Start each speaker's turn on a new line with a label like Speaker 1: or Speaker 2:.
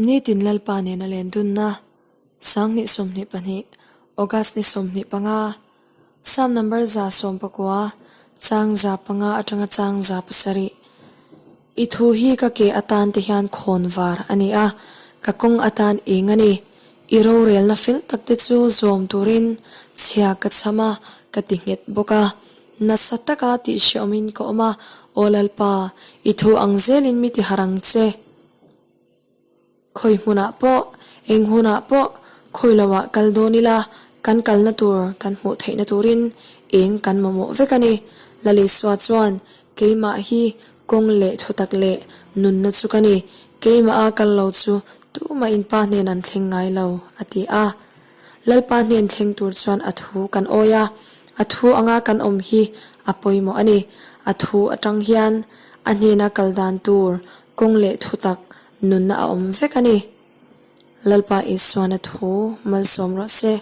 Speaker 1: Nitin Lalpa nena len dunna, 2022, August ni 25, Psalm number 119, chang 5 atanga chang 7. I thu hi ka ke atan te hian khawn var a ni a, ka kawng atan eng a ni. I rorelna fel tak te chu zawm turin chhia ka chham a, ka ti nghet bawk a. Nasa taka tih hreawmin ka awm a, Aw Lalpa, i thu ang zelin mi ti harh ang che. Khawi hmunah pawh, eng hunah pawh khawi loah kal dawn ila, kan kalna tur kan hmuh theihna turin eng kan mamawh vek a ni. Lalisua chuan, Keimah hi kawng leh thutak leh nunna chu ka ni, keimaha kal lo chu tumah in Pa hnen an thleng ngai lo, a ti a. Lalpa hnen thleng tur chuan a thu kan awi a, a thu anga kan awm hi a pawimawh a ni. A thu atang hian a hnena kal dan tur kawng leh thutak nunna a awm vek a ni. Lalpa Isuan a thu malsawm rawh se.